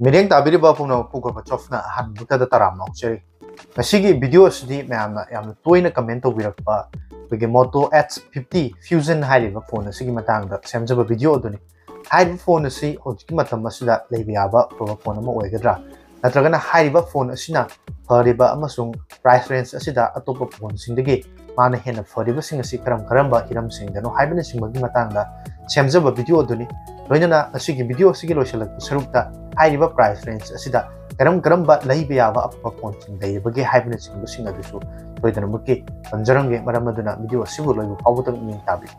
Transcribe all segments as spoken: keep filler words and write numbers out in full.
ꯃꯤꯠꯌꯦꯡ ꯇꯥꯕꯤꯔꯤꯕ ꯄꯨꯝꯅꯃꯛꯄꯨ ꯒꯣꯔꯕꯥꯆꯣꯐꯅ ꯑꯍꯥꯟꯕ ꯃꯛꯇꯗ ꯇꯔꯥꯝꯅ ꯑꯣꯛꯆꯔꯤ꯫ ꯉꯁꯤꯒꯤ ꯚꯤꯗꯤꯑꯣ ꯑꯁꯤꯗꯤ ꯃꯌꯥꯝꯅ ꯌꯥꯝꯅ ꯇꯣꯏꯅ ꯀꯃꯦꯟ ꯇꯧꯕꯤꯔꯛꯄ ꯑꯩꯈꯣꯏꯒꯤ Moto Edge fifty Fusion ꯍꯥꯏꯔꯤꯕ ꯐꯣꯟ ꯑꯁꯤꯒꯤ ꯃꯇꯥꯡꯗ ꯁꯦꯝꯖꯕ ꯚꯤꯗꯤꯑꯣ ꯑꯗꯨꯅꯤ꯫ ꯍꯥꯏꯔꯤꯕ ꯐꯣꯟ ꯑꯁꯤ ꯍꯧꯖꯤꯛꯀꯤ ꯃꯇꯝ ꯑꯁꯤꯗ ꯂꯩꯕ ꯌꯥꯕ ꯑꯐꯕ ꯐꯣꯟ ꯑꯃ ꯑꯣꯏꯒꯗ꯭ꯔꯥ? ꯅꯠꯇ꯭ꯔꯒꯅ ꯍꯥꯏꯔꯤꯕ ꯐꯣꯟ ꯑꯁꯤꯅ ꯐꯔꯤꯕ ꯑꯃꯁꯨꯡ price range ꯑꯁꯤꯗ ꯑꯇꯣꯞꯄ ꯐꯣꯟꯁꯤꯡꯗꯒꯤ ꯃꯥꯅ ꯍꯦꯟꯅ ꯐꯔꯤꯕꯁꯤꯡ ꯑꯁꯤ ꯀꯔꯝ ꯀꯔꯝꯕ ꯍꯤꯔꯝꯁꯤꯡꯗꯅꯣ ꯍꯥꯏꯕꯅꯆꯤꯡꯕꯒꯤ ꯃꯇꯥꯡꯗ ꯁꯦꯝꯖꯕ ꯚꯤꯗꯤꯑꯣ ꯑꯗꯨꯅꯤ꯫ ꯂꯣꯏꯅꯅ ꯉꯁꯤꯒꯤ ꯚꯤꯗꯤꯑꯣ ꯑꯁꯤꯒꯤ ꯂꯣꯏꯁꯤꯜꯂꯛꯄ ꯁꯔꯨꯛꯇ ꯍꯥꯏꯔꯤꯕ price range ꯑꯁꯤꯗ ꯀꯔꯝ ꯀꯔꯝꯕ ꯂꯩꯕ ꯌꯥꯕ ꯑꯐꯕ ꯐꯣꯟꯁꯤꯡ ꯂꯩꯔꯤꯕꯒꯦ ꯍꯥꯏꯕꯅꯆꯤꯡꯕꯁꯤꯡ ꯑꯗꯨꯁꯨ ꯁꯣꯏꯗꯅꯃꯛꯀꯤ ꯇꯝꯖꯔꯝꯒꯦ꯫ ꯃꯔꯝ ꯑꯗꯨꯅ ꯚꯤꯗꯤꯑꯣ ꯑꯁꯤꯕꯨ ꯂꯣꯏꯕ ꯐꯥꯎꯕꯗ ꯃꯤꯠꯌꯦꯡ ꯇꯥꯕꯤꯌꯨ꯫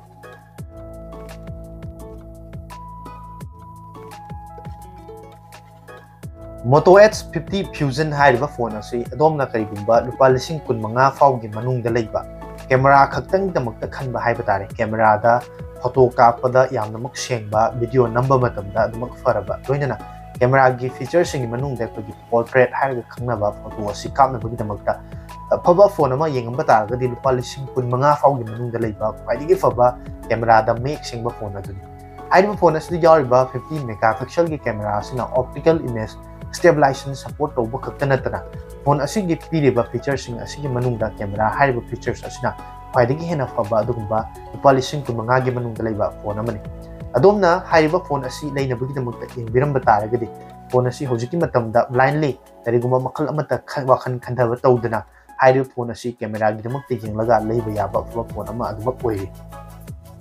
Moto Edge fifty Fusion ꯍꯥꯏꯔꯤꯕ ꯐꯣꯟ ꯑꯁꯤ ꯑꯗꯣꯝꯅ ꯀꯔꯤꯒꯨꯝꯕ ꯂꯨꯄꯥ ꯂꯤꯁꯤꯡ ꯀꯨꯟꯃꯉꯥ ꯐꯥꯎꯒꯤ ꯃꯅꯨꯡꯗ ꯂꯩꯕ ꯀꯦꯃꯦꯔꯥ ꯈꯛꯇꯪꯒꯤꯗꯃꯛꯇ ꯈꯟꯕ ꯍꯥꯏꯕ ꯇꯥꯔꯦ, ꯀꯦꯃꯦꯔꯥꯗ ꯐꯣꯇꯣ ꯀꯥꯞꯄꯗ ꯌꯥꯝꯅꯃꯛ ꯁꯦꯡꯕ, ꯚꯤꯗꯤꯑꯣ ꯅꯝꯕ ꯃꯇꯝꯗ ꯑꯗꯨꯃꯛ ꯐꯔꯕ, ꯂꯣꯏꯅꯅ ꯀꯦꯃꯦꯔꯥꯒꯤ ꯐꯤꯆꯔꯁꯤꯡꯒꯤ ꯃꯅꯨꯡꯗ ꯑꯩꯈꯣꯏꯒꯤ ꯄꯣꯔꯇ꯭ꯔꯦꯠ ꯍꯥꯏꯔꯒ ꯈꯪꯅꯕ ꯐꯣꯇꯣ ꯑꯁꯤ ꯀꯥꯞꯅꯕꯒꯤꯗꯃꯛꯇ ꯑꯐꯕ ꯐꯣꯟ ꯑꯃ ꯌꯦꯡꯉꯝꯕ ꯇꯥꯔꯒꯗꯤ ꯂꯨꯄꯥ ꯂꯤꯁꯤꯡ ꯀꯨꯟꯃꯉꯥ ꯐꯥꯎꯒꯤ ꯃꯅꯨꯡꯗ ꯂꯩꯕ ꯈ꯭ꯋꯥꯏꯗꯒꯤ ꯐꯕ ꯀꯦꯃꯦꯔꯥꯗ ꯃꯌꯦꯛ ꯁꯦꯡꯕ ꯐꯣꯟ ꯑꯗꯨꯅꯤ꯫ ꯍꯥꯏꯔꯤꯕ ꯐꯣꯟ ꯑꯁꯤꯗ ꯌꯥꯎꯔꯤꯕ fifty megapixel ꯒꯤ ꯀꯦꯃꯦꯔꯥ ꯑꯁꯤꯅ optical image stabilization support ꯇꯧꯕ ꯈꯛꯇ ꯅꯠꯇꯅ ꯐꯣꯟ ꯑꯁꯤꯒꯤ ꯄꯤꯔꯤꯕ ꯐꯤꯆꯔꯁꯤꯡ ꯑꯁꯤꯒꯤ ꯃꯅꯨꯡꯗ ꯀꯦꯃꯦꯔꯥ ꯍꯥꯏꯔꯤꯕ ꯐꯤꯆꯔꯁ ꯑꯁꯤꯅ ꯈ꯭ꯋꯥꯏꯗꯒꯤ ꯍꯦꯟꯅ ꯐꯕ ꯑꯗꯨꯒꯨꯝꯕ ꯂꯨꯄꯥ ꯂꯤꯁꯤꯡ ꯀꯨꯟꯃꯉꯥꯒꯤ ꯃꯅꯨꯡꯗ ꯂꯩꯕ ꯐꯣꯟ ꯑꯃꯅꯤ꯫ ꯑꯗꯣꯝꯅ ꯍꯥꯏꯔꯤꯕ ꯐꯣꯟ ꯑꯁꯤ ꯂꯩꯅꯕꯒꯤꯗꯃꯛꯇ ꯌꯦꯡꯕꯤꯔꯝꯕ ꯇꯥꯔꯒꯗꯤ ꯐꯣꯟ ꯑꯁꯤ ꯍꯧꯖꯤꯛꯀꯤ ꯃꯇꯝꯗ blindly ꯀꯔꯤꯒꯨꯝꯕ ꯃꯈꯜ ꯑꯃꯠꯇ ꯈ-, ꯋꯥꯈꯜ ꯈꯟꯊꯕ ꯇꯧꯗꯅ ꯍꯥꯏꯔꯤꯕ ꯐꯣꯟ ꯑꯁꯤ ꯀꯦꯃꯦꯔꯥꯒꯤꯗꯃꯛꯇ ꯌꯦꯡꯂꯒ ꯂꯩꯕ ꯌꯥꯕ ꯑꯐꯕ ꯐꯣꯟ ꯑꯃ ꯑꯗꯨꯃꯛ ꯑꯣꯏꯔꯤ꯫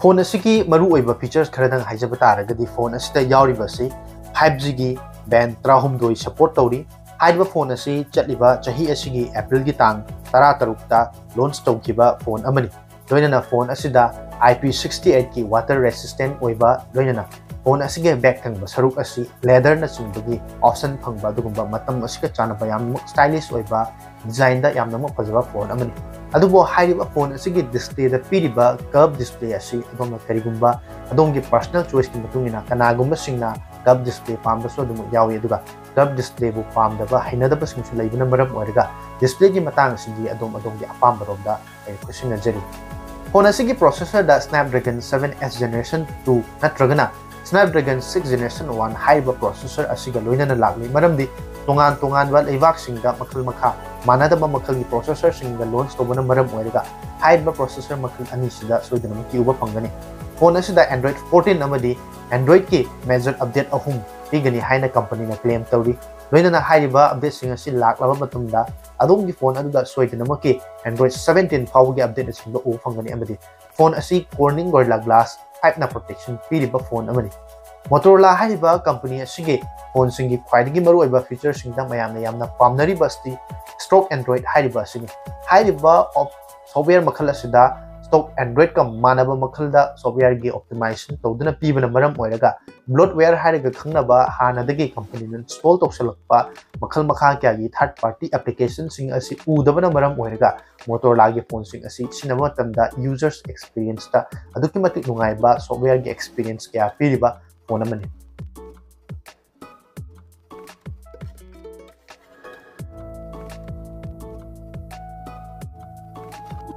ꯐꯣꯟ ꯑꯁꯤꯒꯤ ꯃꯔꯨꯑꯣꯏꯕ ꯐꯤꯆꯔꯁ ꯈꯔꯗꯪ ꯍꯥꯏꯖꯕ ꯇꯥꯔꯒꯗꯤ ꯐꯣꯟ ꯑꯁꯤꯗ ꯌꯥꯎꯔꯤꯕ ꯑꯁꯤ five G ꯒꯤ band ꯇꯔꯥꯍꯨꯝꯗꯣꯏ support ꯇꯧꯔꯤ꯫ ꯍꯥꯏꯔꯤꯕ ꯐꯣꯟ ꯑꯁꯤ ꯆꯠꯂꯤꯕ ꯆꯍꯤ ꯑꯁꯤꯒꯤ April ꯒꯤ ꯇꯥꯡ ꯇꯔꯥꯇꯔꯨꯛꯇ launch ꯇꯧꯈꯤꯕ ꯐꯣꯟ ꯑꯃꯅꯤ꯫ ꯂꯣꯏꯅꯅ ꯐꯣꯟ ꯑꯁꯤꯗ I P sixty eight ꯀꯤ water resistant ꯑꯣꯏꯕ, ꯂꯣꯏꯅꯅ ꯐꯣꯟ ꯑꯁꯤꯒꯤ back ꯊꯪꯕ ꯁꯔꯨꯛ ꯑꯁꯤ leather ꯅꯆꯤꯡꯕꯒꯤ option ꯐꯪꯕ ꯑꯗꯨꯒꯨꯝꯕ ꯃꯇꯝ ꯑꯁꯤꯒ ꯆꯥꯟꯅꯕ ꯌꯥꯝꯅꯃꯛ stylish ꯑꯣꯏꯕ design ꯗ ꯌꯥꯝꯅꯃꯛ ꯐꯖꯕ ꯐꯣꯟ ꯑꯃꯅꯤ꯫ ꯑꯗꯨꯕꯨ ꯍꯥꯏꯔꯤꯕ ꯐꯣꯟ ꯑꯁꯤꯒꯤ display ꯗ ꯄꯤꯔꯤꯕ curve display ꯑꯁꯤ ꯑꯗꯣꯝꯅ ꯀꯔꯤꯒꯨꯝꯕ ꯑꯗꯣꯝꯒꯤ personal choice ꯀꯤ ꯃꯇꯨꯡ ꯏꯟꯅ ꯀꯅꯥꯒꯨꯝꯕꯁꯤꯡꯅ curve display ꯄꯥꯝꯕꯁꯨ ꯑꯗꯨꯃꯛ ꯌꯥꯎꯏ, ꯑꯗꯨꯒ curve display ꯕꯨ ꯄꯥꯝꯗꯕ ꯍꯩꯅꯗꯕꯁꯤꯡꯁꯨ ꯂꯩꯕꯅ ꯃꯔꯝ ꯑꯣꯏꯔꯒ display ꯒꯤ ꯃꯇꯥꯡ ꯑꯁꯤꯗꯤ ꯑꯗꯣꯝ ꯑꯗꯣꯝꯒꯤ ꯑꯄꯥꯝꯕꯔꯣꯝꯗ ꯑꯩ ꯈꯨꯠꯁꯤꯟꯅꯖꯔꯤ꯫ ꯐꯣꯟ ꯑꯁꯤꯒꯤ processor ꯗ Snapdragon seven S Generation two ꯅꯠꯇ꯭ꯔꯒꯅ Snapdragon six Generation one ꯍꯥꯏꯔꯤꯕ processor ꯑꯁꯤꯒ ꯂꯣꯏꯅꯅ ꯂꯥꯛꯂꯤ꯫ ꯃꯔꯝꯗꯤ ꯇꯣꯉꯥꯟ ꯇꯣꯉꯥꯟꯕ ꯂꯩꯕꯥꯛꯁꯤꯡꯗ ꯃꯈꯜ ꯃꯈꯥ ꯃꯥꯟꯅꯗꯕ ꯃꯈꯜꯒꯤ processorꯁꯤꯡꯒ launch ꯇꯧꯕꯅ ꯃꯔꯝ ꯑꯣꯏꯔꯒ ꯍꯥꯏꯔꯤꯕ processor ꯃꯈꯜ ꯑꯅꯤꯁꯤꯗ ꯁꯣꯏꯗꯅꯃꯛꯀꯤ ꯎꯕ ꯐꯪꯒꯅꯤ꯫ Phone ꯑꯁꯤꯗ Android fourteen ꯑꯃꯗꯤ Androidꯀꯤ major update ꯑꯍꯨꯝ ꯄꯤꯒꯅꯤ ꯍꯥꯏꯅ companyꯅ claim ꯇꯧꯔꯤ꯫ ꯂꯣꯏꯅꯅ ꯍꯥꯏꯔꯤꯕ updateꯁꯤꯡ ꯑꯁꯤ ꯂꯥꯛꯂꯕ ꯃꯇꯨꯡꯗ ꯑꯗꯣꯝꯒꯤ phone ꯑꯗꯨꯗ ꯁꯣꯏꯗꯅꯃꯛꯀꯤ Android seventeen ꯐꯥꯎꯕꯒꯤ updateꯅꯆꯤꯡꯕ ꯎꯕ ꯐꯪꯒꯅꯤ ꯑꯃꯗꯤ phone ꯑꯁꯤ Corning Gorilla Glass fiveꯅ protection ꯄꯤꯔꯤꯕ phone ꯑꯃꯅꯤ꯫ Motorola ꯍꯥꯏꯔꯤꯕ company ꯑꯁꯤꯒꯤ phoneꯁꯤꯡꯒꯤ ꯈ꯭ꯋꯥꯏꯗꯒꯤ ꯃꯔꯨꯑꯣꯏꯕ featureꯁꯤꯡꯗ ꯃꯌꯥꯝꯅ ꯌꯥꯝꯅ ꯄꯥꯝꯅꯔꯤꯕ ꯑꯁꯤ stock Android ꯍꯥꯏꯔꯤꯕ ꯑꯁꯤꯅꯤ꯫ ꯍꯥꯏꯔꯤꯕ op-, software ꯃꯈꯜ ꯑꯁꯤꯗ stock Androidꯀ ꯃꯥꯟꯅꯕ ꯃꯈꯜꯗ softwareꯒꯤ optimization ꯇꯧꯗꯨꯅ ꯄꯤꯕꯅ ꯃꯔꯝ ꯑꯣꯏꯔꯒ bloatware ꯍꯥꯏꯔꯒ ꯈꯪꯅꯕ ꯍꯥꯟꯅꯗꯒꯤ companyꯅ install ꯇꯧꯁꯜꯂꯛꯄ ꯃꯈꯜ ꯃꯈꯥ ꯀꯌꯥꯒꯤ third party applicationꯁꯤꯡ ꯑꯁꯤ ꯎꯗꯕꯅ ꯃꯔꯝ ꯑꯣꯏꯔꯒ Motorolaꯒꯤ phoneꯁꯤꯡ ꯑꯁꯤ ꯁꯤꯖꯤꯟꯅꯕ ꯃꯇꯝꯗ users experienceꯇ ꯑꯗꯨꯛꯀꯤ ꯃꯇꯤꯛ ꯅꯨꯡꯉꯥꯏꯕ softwareꯒꯤ experience ꯀꯌꯥ ꯄꯤꯔꯤꯕ phone ꯑꯃꯅꯤ꯫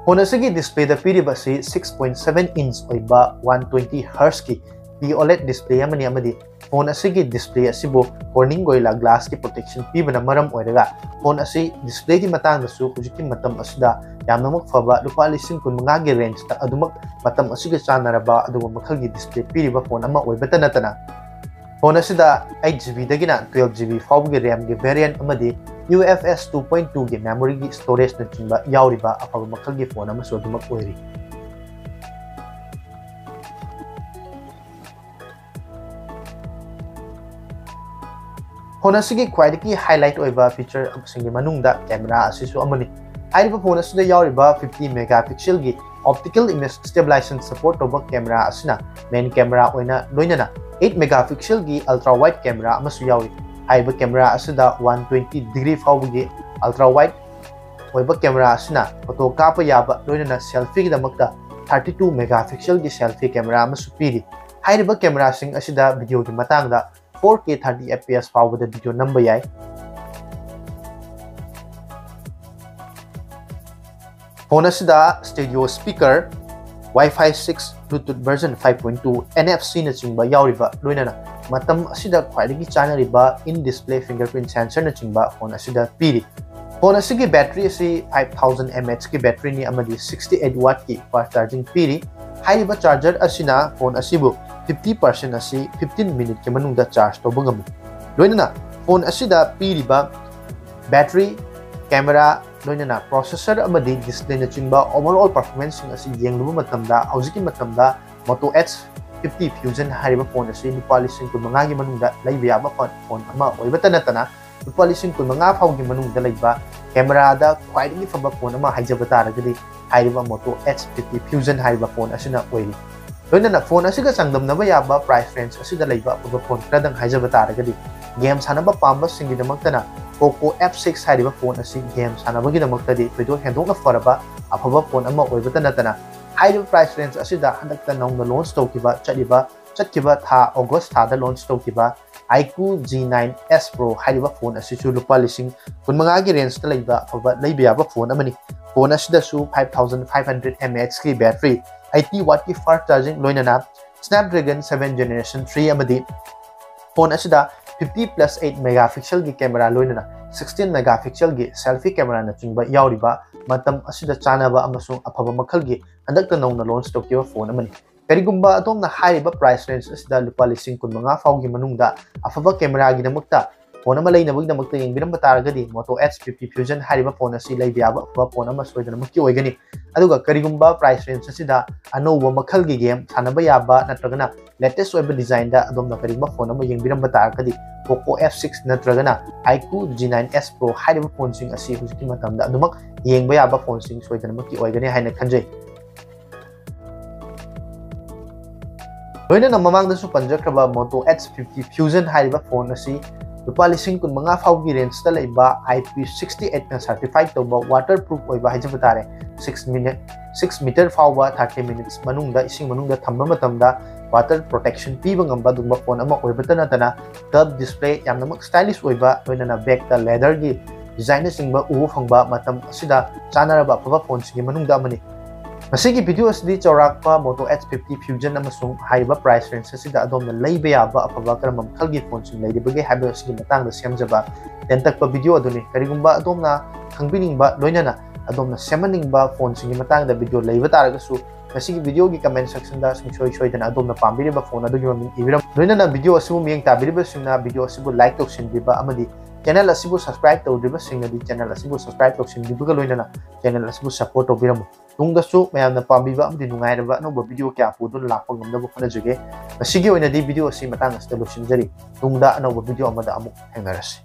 Phone ꯑꯁꯤꯒꯤ displayꯗ ꯄꯤꯔꯤꯕ ꯑꯁꯤ six point seven inch ꯑꯣꯏꯕ one twenty Hzꯀꯤ P OLED display ꯑꯃꯅꯤ ꯑꯃꯗꯤ phone ꯑꯁꯤꯒꯤ display ꯑꯁꯤꯕꯨ Corning Gorilla Glassꯀꯤ protection ꯄꯤꯕꯅ ꯃꯔꯝ ꯑꯣꯏꯔꯒ phone ꯑꯁꯤ displayꯒꯤ ꯃꯇꯥꯡꯗꯁꯨ ꯍꯧꯖꯤꯛꯀꯤ ꯃꯇꯝ ꯑꯁꯤꯗ ꯌꯥꯝꯅꯃꯛ ꯐꯕ ꯂꯨꯄꯥ ꯂꯤꯁꯤꯡ ꯀꯨꯟ ꯃꯉꯥꯒꯤ rangeꯇ ꯑꯗꯨꯃꯛ ꯃꯇꯝ ꯑꯁꯤꯒ ꯆꯥꯟꯅꯔꯕ ꯑꯗꯨꯒꯨꯝꯕ ꯃꯈꯜꯒꯤ display ꯄꯤꯔꯤꯕ phone ꯑꯃ ꯑꯣꯏꯕꯇ ꯅꯠꯇꯅ phone ꯑꯁꯤꯗ eight GBꯗꯒꯤꯅ twelve GB ꯐꯥꯎꯕꯒꯤ RAMꯒꯤ variant ꯑꯃꯗꯤ UFS two point twoꯒꯤ memoryꯒꯤ storageꯅꯆꯤꯡꯕ ꯌꯥꯎꯔꯤꯕ ꯑꯐꯕ ꯃꯈꯜꯒꯤ phone ꯑꯃꯁꯨ ꯑꯗꯨꯃꯛ ꯑꯣꯏꯔꯤ꯫ Phone ꯑꯁꯤꯒꯤ ꯈ꯭ꯋꯥꯏꯗꯒꯤ highlight ꯑꯣꯏꯕ featureꯁꯤꯡꯒꯤ ꯃꯅꯨꯡꯗ camera ꯑꯁꯤꯁꯨ ꯑꯃꯅꯤ꯫ ꯍꯥꯏꯔꯤꯕ phone ꯑꯁꯤꯗ ꯌꯥꯎꯔꯤꯕ fifty megapixelꯒꯤ optical image stabilization support ꯇꯧꯕ camera ꯑꯁꯤꯅ main camera ꯑꯣꯏꯅ ꯂꯣꯏꯅꯅ eight megapixelꯒꯤ ultra wide camera ꯑꯃꯁꯨ ꯌꯥꯎꯔꯤ꯫ ꯍꯥꯏꯔꯤꯕ camera ꯑꯁꯤꯗ one twenty degree ꯐꯥꯎꯕꯒꯤ ultra wide ꯑꯣꯏꯕ camera ꯑꯁꯤꯅ photo ꯀꯥꯞꯄ ꯌꯥꯕ ꯂꯣꯏꯅꯅ selfieꯒꯤꯗꯃꯛꯇ thirty two megapixelꯒꯤ selfie camera ꯑꯃꯁꯨ ꯄꯤꯔꯤ꯫ ꯍꯥꯏꯔꯤꯕ cameraꯁꯤꯡ ꯑꯁꯤꯗ videoꯒꯤ ꯃꯇꯥꯡꯗ four K thirty F P S ꯐꯥꯎꯕꯗ video ꯅꯝꯕ ꯌꯥꯏ꯫ Phone ꯑꯁꯤꯗ stereo speaker, Wi-Fi six, Bluetooth version five point two, N F C ꯅꯆꯤꯡꯕ ꯌꯥꯎꯔꯤꯕ, ꯂꯣꯏꯅꯅ ꯃꯇꯝ ꯑꯁꯤꯗ ꯈ꯭ꯋꯥꯏꯗꯒꯤ ꯆꯥꯅꯔꯤꯕ in display fingerprint sensor ꯅꯆꯤꯡꯕ phone ꯑꯁꯤꯗ ꯄꯤꯔꯤ꯫ Phone ꯑꯁꯤꯒꯤ battery ꯑꯁꯤ five thousand mAh ꯀꯤ battery ꯅꯤ ꯑꯃꯗꯤ sixty eight watt ꯀꯤ fast charging ꯄꯤꯔꯤ꯫ ꯍꯥꯏꯔꯤꯕ charger ꯑꯁꯤꯅ phone ꯑꯁꯤꯕꯨ fifty percent ꯑꯁꯤ fifteen minute ꯀꯤ ꯃꯅꯨꯡꯗ charge ꯇꯧꯕ ꯉꯝꯃꯤ꯫ ꯂꯣꯏꯅꯅ phone ꯑꯁꯤꯗ ꯄꯤꯔꯤꯕ battery, camera, ꯂꯣꯏꯅꯅ processor ꯑꯃꯗꯤ display ꯅꯆꯤꯡꯕ overall performance ꯁꯤꯡ ꯑꯁꯤ ꯌꯦꯡꯂꯨꯕ ꯃꯇꯝꯗ, ꯍꯧꯖꯤꯛꯀꯤ ꯃꯇꯝꯗ Moto Edge fifty Fusion ꯍꯥꯏꯔꯤꯕ phone ꯑꯁꯤ ꯂꯨꯄꯥ ꯂꯤꯁꯤꯡ ꯀꯨꯟ ꯃꯉꯥꯒꯤ ꯃꯅꯨꯡꯗ ꯂꯩꯕ ꯌꯥꯕ phone, phone ꯑꯃ ꯑꯣꯏꯕꯇ ꯅꯠꯇꯅ, ꯂꯨꯄꯥ ꯂꯤꯁꯤꯡ ꯀꯨꯟ ꯃꯉꯥ ꯐꯥꯎꯒꯤ ꯃꯅꯨꯡꯗ ꯂꯩꯕ camera ꯗ ꯈ꯭ꯋꯥꯏꯗꯒꯤ ꯐꯕ phone ꯑꯃ ꯍꯥꯏꯖꯕ ꯇꯥꯔꯒꯗꯤ, ꯍꯥꯏꯔꯤꯕ Moto Edge fifty Fusion ꯍꯥꯏꯔꯤꯕ phone ꯑꯁꯤꯅ ꯑꯣꯏꯔꯤ꯫ ꯂꯣꯏꯅꯅ phone ꯑꯁꯤꯒ ꯆꯥꯡꯗꯝꯅꯕ ꯌꯥꯕ price range ꯑꯁꯤꯗ ꯂꯩꯕ ꯑꯐꯕ phone ꯈꯔꯗꯪ ꯍꯥꯏꯖꯕ ꯇꯥꯔꯒꯗꯤ, game ꯁꯥꯟꯅꯕ ꯄꯥꯝꯕꯁꯤꯡꯒꯤꯗꯃꯛꯇꯅ Poco F six ꯍꯥꯏꯔꯤꯕ phone ꯑꯁꯤ game ꯁꯥꯟꯅꯕꯒꯤꯗꯃꯛꯇꯗꯤ ꯊꯣꯏꯗꯣꯛ ꯍꯦꯟꯗꯣꯛꯅ ꯐꯔꯕ ꯑꯐꯕ phone ꯑꯃ ꯑꯣꯏꯕꯇ ꯅꯠꯇꯅ, ꯍꯥꯏꯔꯤꯕ price range ꯑꯁꯤꯗ ꯍꯟꯗꯛꯇ ꯅꯧꯅ launch ꯇꯧꯈꯤꯕ, ꯆꯠꯂꯤꯕ, ꯆꯠꯈꯤꯕ ꯊꯥ August ꯊꯥꯗ launch ꯇꯧꯈꯤꯕ iQOO G nine S Pro ꯍꯥꯏꯔꯤꯕ phone ꯑꯁꯤꯁꯨ ꯂꯨꯄꯥ ꯂꯤꯁꯤꯡ ꯀꯨꯟ ꯃꯉꯥꯒꯤ range ꯇ ꯂꯩꯕ ꯑꯐꯕ ꯂꯩꯕ ꯌꯥꯕ phone ꯑꯃꯅꯤ꯫ Phone ꯑꯁꯤꯗꯁꯨ five thousand five hundred mAh ꯀꯤ battery, eighty watt ꯀꯤ fast charging, ꯂꯣꯏꯅꯅ Snapdragon seven Generation three ꯑꯃꯗꯤ phone ꯑꯁꯤꯗ fifty plus eight megapixel ꯒꯤ camera, ꯂꯣꯏꯅꯅ sixteen megapixel ꯒꯤ selfie camera ꯅꯆꯤꯡꯕ ꯌꯥꯎꯔꯤꯕ, ꯃꯇꯝ ꯑꯁꯤꯗ ꯆꯥꯅꯕ ꯑꯃꯁꯨꯡ ꯑꯐꯕ ꯃꯈꯜꯒꯤ ꯍꯟꯗꯛꯇ ꯅꯧꯅ launch ꯇꯧꯈꯤꯕ phone ꯑꯃꯅꯤ꯫ ꯀꯔꯤꯒꯨꯝꯕ ꯑꯗꯣꯝꯅ ꯍꯥꯏꯔꯤꯕ price range ꯑꯁꯤꯗ ꯂꯨꯄꯥ ꯂꯤꯁꯤꯡ ꯀꯨꯟ ꯃꯉꯥ ꯐꯥꯎꯒꯤ ꯃꯅꯨꯡꯗ ꯑꯐꯕ camera ꯒꯤꯗꯃꯛꯇ phone ꯑꯃ ꯂꯩꯅꯕꯒꯤꯗꯃꯛꯇ ꯌꯦꯡꯕꯤꯔꯝꯕ ꯇꯥꯔꯒꯗꯤ, Moto Edge fifty Fusion ꯍꯥꯏꯔꯤꯕ phone ꯑꯁꯤ ꯂꯩꯕ ꯌꯥꯕ ꯑꯐꯕ phone ꯑꯃ ꯁꯣꯏꯗꯅꯃꯛꯀꯤ ꯑꯣꯏꯒꯅꯤ꯫ ꯑꯗꯨꯒ ꯀꯔꯤꯒꯨꯝꯕ price range ꯑꯁꯤꯗ ꯑꯅꯧꯕ ꯃꯈꯜꯒꯤ game ꯁꯥꯟꯅꯕ ꯌꯥꯕ ꯅꯠꯇ꯭ꯔꯒꯅ latest ꯑꯣꯏꯕ design ꯗ ꯑꯗꯣꯝꯅ ꯀꯔꯤꯒꯨꯝꯕ phone ꯑꯃ ꯌꯦꯡꯕꯤꯔꯝꯕ ꯇꯥꯔꯒꯗꯤ, Poco F six ꯅꯠꯇ꯭ꯔꯒꯅ iQOO G nine S Pro ꯍꯥꯏꯔꯤꯕ phone ꯁꯤꯡ ꯑꯁꯤ ꯍꯧꯖꯤꯛꯀꯤ ꯃꯇꯝꯗ ꯑꯗꯨꯃꯛ ꯌꯦꯡꯕ ꯌꯥꯕ phone ꯁꯤꯡ ꯁꯣꯏꯗꯅꯃꯛꯀꯤ ꯑꯣꯏꯒꯅꯤ ꯍꯥꯏꯅ ꯈꯟꯖꯩ꯫ ꯂꯣꯏꯅꯅ ꯃꯃꯥꯡꯗꯁꯨ ꯄꯟꯖꯈ꯭ꯔꯕ Moto Edge fifty Fusion ꯍꯥꯏꯔꯤꯕ phone ꯑꯁꯤ ꯂꯨꯄꯥ ꯂꯤꯁꯤꯡ ꯀꯨꯟ ꯃꯉꯥ ꯐꯥꯎꯒꯤ range ꯇ ꯂꯩꯕ I P sixty eight ꯅ certified ꯇꯧꯕ waterproof ꯑꯣꯏꯕ ꯍꯥꯏꯖꯕ ꯇꯥꯔꯦ꯫ Six minute, six meter ꯐꯥꯎꯕ thirty minutes ꯃꯅꯨꯡꯗ ꯏꯁꯤꯡ ꯃꯅꯨꯡꯗ ꯊꯝꯕ ꯃꯇꯝꯗ water protection ꯄꯤꯕ ꯉꯝꯕ ꯑꯗꯨꯒꯨꯝꯕ phone ꯑꯃ ꯑꯣꯏꯕꯇ ꯅꯠꯇꯅ, curved display, ꯌꯥꯝꯅꯃꯛ stylish ꯑꯣꯏꯕ, ꯂꯣꯏꯅꯅ back ꯇ leather ꯒꯤ design ꯅꯆꯤꯡꯕ ꯎꯕ ꯐꯪꯕ ꯃꯇꯝ ꯑꯁꯤꯗ ꯆꯥꯅꯔꯕ ꯑꯐꯕ phone ꯁꯤꯡꯒꯤ ꯃꯅꯨꯡꯗ ꯑꯃꯅꯤ꯫ ꯃꯁꯤꯒꯤ video ꯑꯁꯤꯗꯤ ꯆꯥꯎꯔꯥꯛꯄ Moto X fifty Fusion ꯑꯃꯁꯨꯡ ꯍꯥꯏꯔꯤꯕ price range ꯑꯁꯤꯗ ꯑꯗꯣꯝꯅ ꯂꯩꯕ ꯌꯥꯕ ꯑꯐꯕ ꯀꯔꯝꯕ ꯃꯈꯜꯒꯤ phoneꯁꯤꯡ ꯂꯩꯔꯤꯕꯒꯦ ꯍꯥꯏꯕ ꯑꯁꯤꯒꯤ ꯃꯇꯥꯡꯗ ꯁꯦꯝꯖꯕ ꯇꯦꯟꯇꯛꯄ video ꯑꯗꯨꯅꯤ꯫ ꯀꯔꯤꯒꯨꯝꯕ ꯑꯗꯣꯝꯅ ꯈꯪꯕꯤꯅꯤꯡꯕ ꯂꯣꯏꯅꯅ ꯑꯗꯣꯝꯅ ꯁꯦꯝꯍꯟꯅꯤꯡꯕ phoneꯁꯤꯡꯒꯤ ꯃꯇꯥꯡꯗ video ꯂꯩꯕ ꯇꯥꯔꯒꯁꯨ ꯃꯁꯤꯒꯤ videoꯒꯤ comment sectionꯗ ꯁꯨꯡꯁꯣꯏ ꯁꯣꯏꯗꯅ ꯑꯗꯣꯝꯅ ꯄꯥꯝꯕꯤꯔꯤꯕ phone ꯑꯗꯨꯒꯤ ꯃꯃꯤꯡ ꯏꯕꯤꯔꯝꯃꯨ꯫ ꯂꯣꯏꯅꯅ video ꯑꯁꯤꯕꯨ ꯃꯤꯠꯌꯦꯡ ꯇꯥꯕꯤꯔꯤꯕꯁꯤꯡꯅ video ꯑꯁꯤꯕꯨ like ꯇꯧꯁꯤꯟꯕꯤꯕ ꯑꯃꯗꯤ channel ꯑꯁꯤꯕꯨ subscribe ꯇꯧꯗ꯭ꯔꯤꯕꯁꯤꯡꯅꯗꯤ channel ꯑꯁꯤꯕꯨ subscribe ꯇꯧꯁꯤꯟꯕꯤꯕꯒ ꯂꯣꯏꯅꯅ channel ꯑꯁꯤꯕꯨ support ꯇꯧꯕꯤꯔꯝꯃꯨ꯫ ꯇꯨꯡꯗꯁꯨ ꯃꯌꯥꯝꯅ ꯄꯥꯝꯕꯤꯕ ꯑꯃꯗꯤ ꯅꯨꯡꯉꯥꯏꯔꯕ ꯑꯅꯧꯕ video ꯀꯌꯥ ꯄꯨꯗꯨꯅ ꯂꯥꯛꯄ ꯉꯝꯅꯕ ꯍꯣꯠꯅꯖꯒꯦ꯫ ꯉꯁꯤꯒꯤ ꯑꯣꯏꯅꯗꯤ video ꯑꯁꯤ ꯃꯇꯥꯡ ꯑꯁꯤꯗ ꯂꯣꯏꯁꯤꯟꯖꯔꯤ꯫ ꯇꯨꯡꯗ ꯑꯅꯧꯕ video ꯑꯃꯗ ꯑꯃꯨꯛ ꯊꯦꯡꯅꯔꯁꯤ꯫